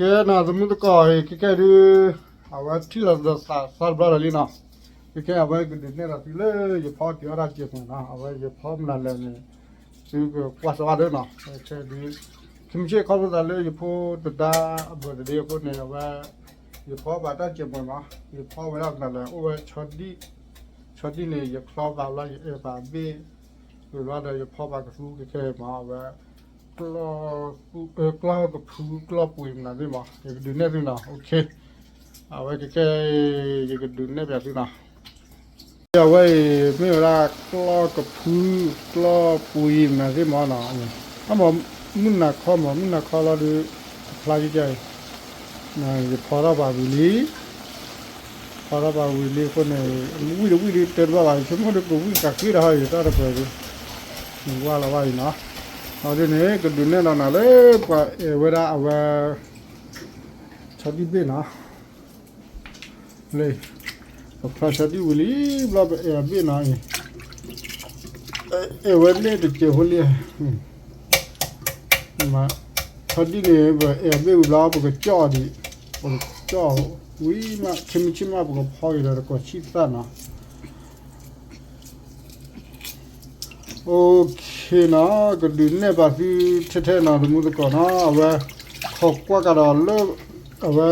ကဲနီၤ သမုသကိးအံၤ ခဲကဲဒုး အဝဲထံၣ်လိာ်သးသီတဘျီဒီးလံနီၤ. ခဲကဲအဝဲကဒုးနဲၣ်ဒီးသုလၢယဖီက့ၤအီၣ်တၢ်စဲးပှဲၤနီၤ, အဝဲယဖီမနုၤလဲၣ်န့ၣ် သုကကွၢ်စၢၤဘၣ်ဒၣ်နီၤ. ခဲဒုး ခဲမုၢ်ဆ့ၣ်ခီဖျိသးလၢယဖိသဒါအ birthday အဃိန့ၣ် အဝဲ ယဖီဘၣ်တၢ်စဲးပှဲၤမး, ယဖီဝဲဒၣ်မနုၤလဲၣ် အိၣ်ဝဲဆီဒံၣ်, ဆီဒံၣ်န့ၣ် ယချီဘၣ်လီၤ ယအဲၣ်ဘၣ်ဘ့ၣ် ဝံၤလီၤဒီးယဖီဘၣ်ကသူခဲခဲမး အဝဲ ကျီၢ်ကဖူ ကျီၢ်ပှ့ၤမနုၤသ့ၣ်မး ယကဒုးနဲၣ်သုနီၤ. အဝဲခဲကဲ ယကဒုးနဲၣ်ပၠးသုနီၤ. အဝဲအံၤ မ့ၢ်ဝဲဒၣ်ကျီၢ်ကဖူ ကျီၢ်ပှ့ၤမနုၤသ့ၣ်မးနီၤ. အမ့ၢ်မုၢ်နၤခီမး မုၢ်နၤခီလီၤဒီး တဖျါကဲကဲအံၤ ယဖီထီၣ်ဘၣ်ဝံၤလံ ဖီထီၣ်ဘၣ်ဝံၤလံအဃိန့ၣ် ဝံၣ်တဝံၣ်ဒုးတဲတဘၣ်ဘၣ် ဆိကမိၣ်ဒုးကဝံၣ်ဃးဃ့ဒီးဟီအံၤ တၢ်တပှဲၤဒုး ဝါလီၤဘၣ်အံၤနီၤ. အဒ်န့ၣ် ကဒုးနဲၣ်လီၤနၤလၢပှၤအဲၣ်ဝဲဒၣ်အဝဲ ဆီဒံၣ်ဘ့ၣ်နီၤ. လၢ ပဖျီဆီဒံၣ်ဝံၤလံ ဘျီပအဲၣ်အဘ့ၣ်နီၤအံၤ အဲၣ်ဝဲန့ၣ်တစဲးဖိလံ ဆီဒံၣ်န့ၣ် ပအဲၣ်အဘ့ၣ်ဝံၤဘျီ ပကကၠီၣ်ဒံး ပကကၠီၣ်ဝံၤမး ခဲမုၢ်ဆ့ၣ်မး ပကဖီက့ၤဒီးတကိးဆံၣ်သၣ်နီၤ. အိၣ်ခ့နီၤ ကဒုးနဲၣ်ပာ်သုထဲထဲနီၤ သမုသကိးနီၤ အဝဲ ခိးကွၢ်ကဒီးလၢ အဝဲ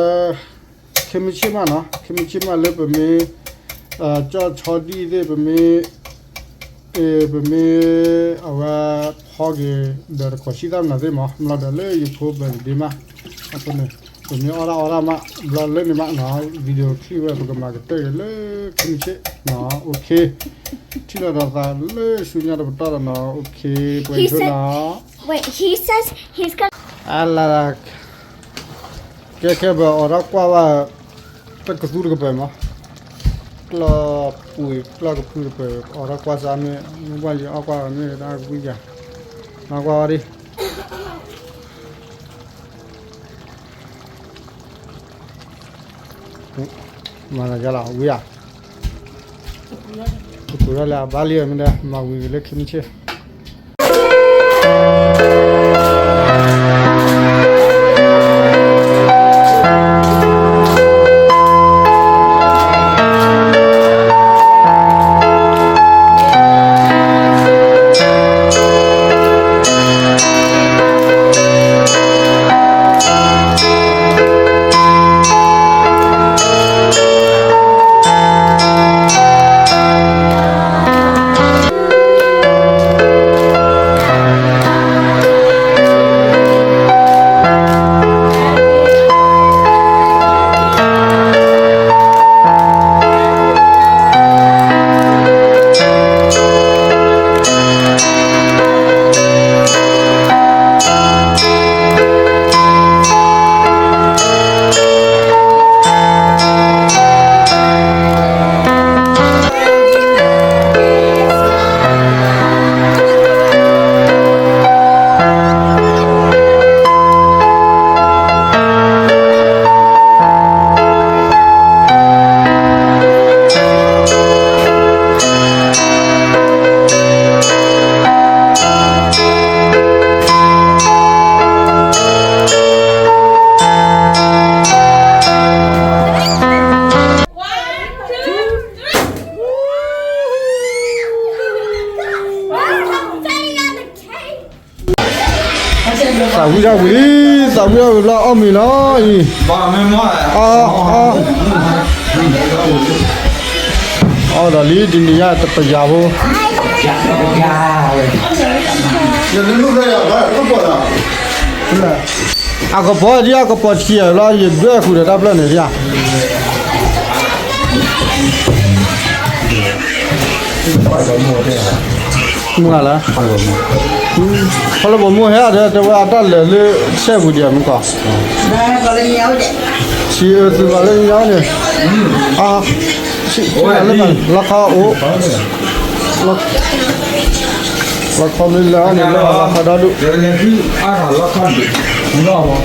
ခဲမုၢ်ဆ့ၣ်မးနီၤ ခဲမုၢ်ဆ့ၣ်မးလၢပမ့ၢ် ကၠီၣ်ဆီဒံၣ်သ့ၣ် ပမ့ၢ် အ့ ပမ့ၢ် အဝဲဖီက့ၤ ဒီးတကိးဆံၣ်သၣ်မနုၤသ့ၣ်မး မ့ၢ်လီၤဒီးလၢယဖိဘၢၣ်ဒ့မး အဃိန့ၣ် ပမ့ၢ်အီၣ်တၢ်အီတၢ်မး ဘျီလၢန့ၣ်မးနီၤ video clip ဝဲ ပကမၤကတၢၢ်က့ၤလၢ ခဲမုၢ်ဆ့ၣ်နီၤ အိၣ်ခ့ ထံၣ်လိာ်သးလၢဆူညါတပတီၢ်ဒီးနီၤ အိၣ်ခ့ ပှဲၤထူနီၤ အလၢ ကဲခဲပအိးထီၣ်ကွၢ်ဘၣ် တကသူတကပၤမး ကျီၢ်ပှ့ၤကျီၢ်ကဖုတကပၤ အိးထီၣ်ကွၢ်စ့ၢ်မ့ၢ် မ့ၢ်ဘၣ်ယအီၣ်ကွၢ်မ့ၢ်တၢ်ကဝံၣ်ယၤ မၤကွၢ်ဝဲဒၣ် မၤလၢယလီၤဝံၤဧါ ပကူၤထီၣ်လၢအဘါလံမ့ၢ်ဒီး မၤဝံၤက့ၤလၢခံမုၢ်ဆ့ၣ် သးဝံၣ်တၢ်ဝံၤလံ, သးဝံၣ်တၢ်ဝံၤလၢ အီၣ်မ့ၤလီၤအံၤ, အီၣ်ဒီးလံ တနံၤညါတပယၤဖိ, အကပီၤဒ်အကပီၤဆံးလီၤ ယဒွဲၣ်ဃုာ်ဒီးတၢ်ဖျၢၣ်န့ၣ်ဒ်ဧါ မုၢ်ဂၤလၢ ဖီလၢပိာ်မုၣ်ဟဲဒီး တဲဝဲအတၢ်လဲၤလၢဆဲပူၤဒံးမုၢ်ကီၢ်, ဆံးအၢသုဂီၤလၢညါန့ၣ်, လီခီအိၣ်, လီခီမ့ၢ်လၢ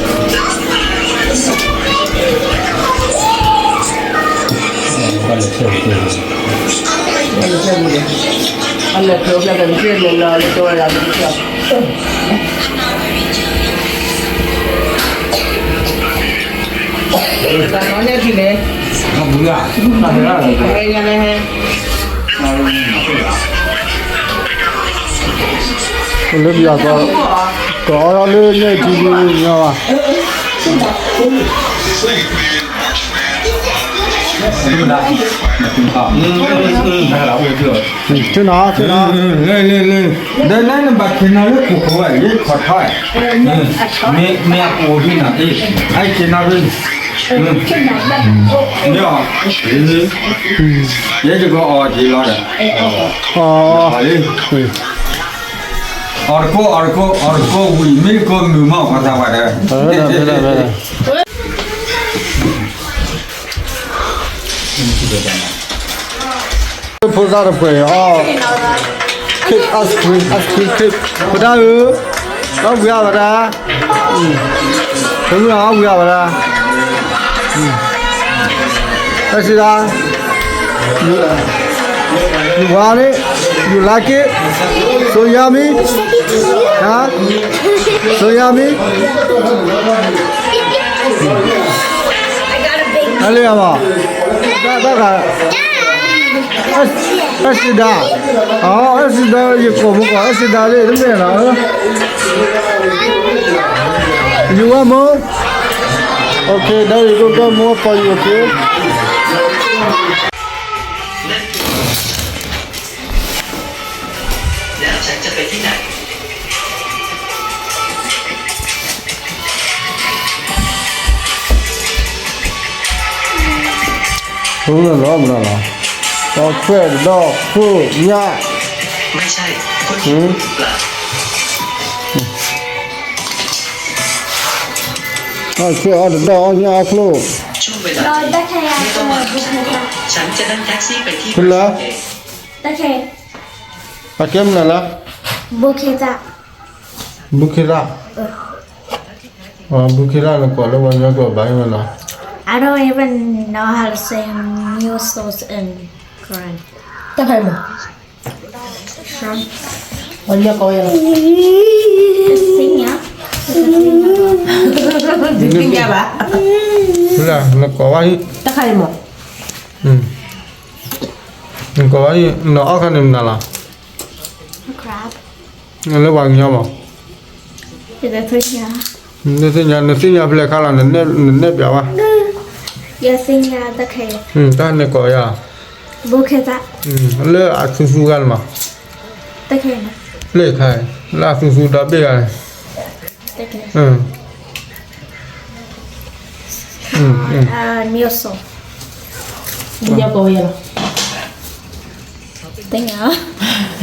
န့ၣ် လီခီဒီဒူၣ် အလဲၤဖျၢၣ်ဖျၢၣ်န့ၣ်လီၤ လီၤလီၤ လၢပယီၤကီး, ကီးအီၣ်လၢညၣ်ထံဒုညါဘၣ်. ဆ့ၣ်နီၤ, ဆ့ၣ်နီၤ, လၢ လၢ လၢ ဒီးနနဘၣ်ဆ့ၣ်နီၤလၢခိၣ်ခိၣ်ဝဲ ယဲခီၣ်ထီၣ်, မ့ၢ်အကိၣ်ဒ်နီၤ, အဆ့ၣ်နီၤ, ယဲယကအီၣ်က့ၤလီၤဒီး, အီၣ်တကိး အီၣ်တကိး အီၣ်တကိးဝံၤ မ့ၢ်တကိးမုာ်မး ပှၤသးပှၢ်ဒီး ဖိသၣ်တဖှဲးအီၣ် cake, ice cream, ice cream cake, ပတၢ်ဧၢ, အီၣ်ဝံၤအါဘၣ်တၢ်, ပမုၢ်အီၣ်ဝံၤအါဘၣ်တၢ်, အဲၣ်စံဒၤ, you want it? You like it? So yummy? Huh? So yummy? အလံအမး, တၢ်တၢ်ဂၤ, အဲၣ်စံဒၤ, အီ အဲၣ်စံဒၤ ယကိးမုၢ်ကီး အဲၣ်စံဒၤလံ တမ့ၢ်နီၤ, you want more? Okay, daddy go get more for you, okay? ဖုလီၤလီၤဘၣ်လီၤ, အီၣ်ဆွဲၣ်တဒီၣ်ခိၣ်ညၣ်, အီၣ်ဆွဲၣ်အီၣ်တဒီၣ်အီၣ်ညၣ်အီၣ်ချိၣ်, ဖုလီၤ, အကဲမနုၤလဲၣ်, ဘူးခ့ရၣ်, ဘူးခ့ရၣ် နကိးလၢပှၤကညီကျိာ်ဘၣ်မ့ၢ်နီၤ, I don't even know how to say mussels in Karen. တၢ်ခါအံၤမး, ပှၤကညီကိးဝဲလီၤ, တသ့ၣ်ညါဘၣ်, နကိးဝဲ, တၢ်ခါအံၤမး, နကိးဝဲ, နအီၣ်ခါန့ၣ်မနုၤလီၤ, လၢပှၤကညီမး, တသ့ၣ်ညါ, နသ့ၣ်ညါဖဲလဲၣ်ခါလီၤ, နနဲၣ်ပျးဝဲ, တၢ်န့ၣ်ကိးယၤ, လၢအသူသူဂၤန့ၣ်မး, လၢခါ, လၢအသူသူဒီဘ့ၣ်ဂၤန့ၣ်,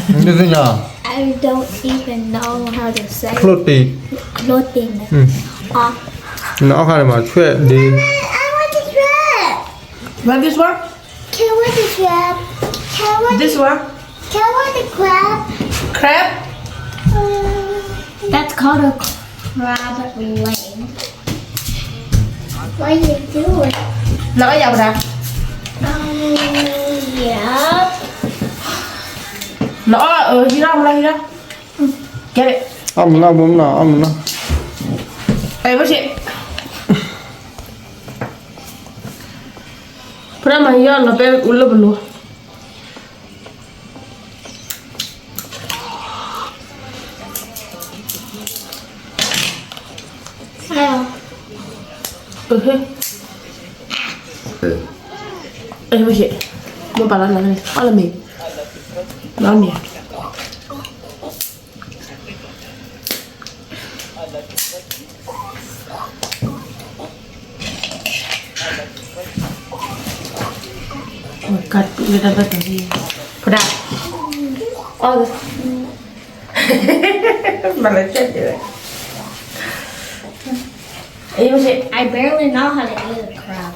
နသ့ၣ်ညါ, I don't even know how to say. ချိၣ်တ့ၢ်, ချိၣ်တ့ၢ်န့ၣ်, နအီၣ်ခါန့ၣ်မး ဆွဲၣ်ဒ့, I want the crab. Want this one? Can I want the crab? Can I want this one? Can I want the crab? Crab? That's called a crab leg. What are you doing? နအီၣ်ယၤပဒၣ်, နအီၣ်, ဟံးလီၤ မလီၤ ဟံးလီၤ, get it. အီၣ်မနုၤ ဘိမနုၤ အီၣ်မနုၤ, ဖဲမၤဟံးလီၤ လီၤပဲလၢပလိၤ. မ့ၢ်ပာ်လီၤနၤန့ၣ် အီၣ်လၢမ့ၤ, လီၤမ့ၤ. ဖဒၣ်, မၤလၢကဲး, I barely know how to eat a crab.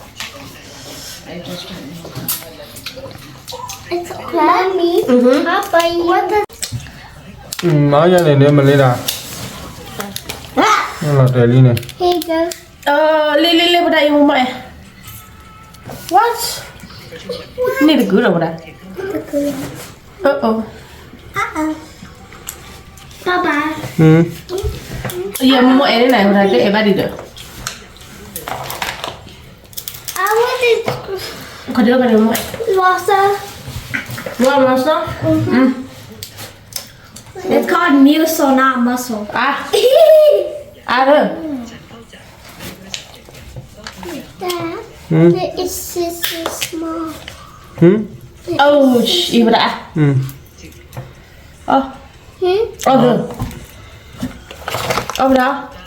I just don't know how. It's a crab. Mommy, Papa, you want the မၤယၤန့ၣ်န့ၣ် မၤလံဒၣ်, လီၤတဲာ်လံန့ၣ်, လ့လ့လ့ ဖဒၣ်အံၤမ့ၢ်မး, what, န့ၣ်တကုၤလီၤဖဒၣ်, အၢ, ယမ့ၢ်အဲၣ်န့ၣ်နၤ ဖဒၣ်တအဲၣ်ဘၣ်ဒံးဒီး. What muscle? It's called muscle, not muscle. အါရၢ It's just so small. အိၣ် အံၤဝဲဒၣ် အီၣ် အီၣ် အီၣ်ဝဲဒၣ်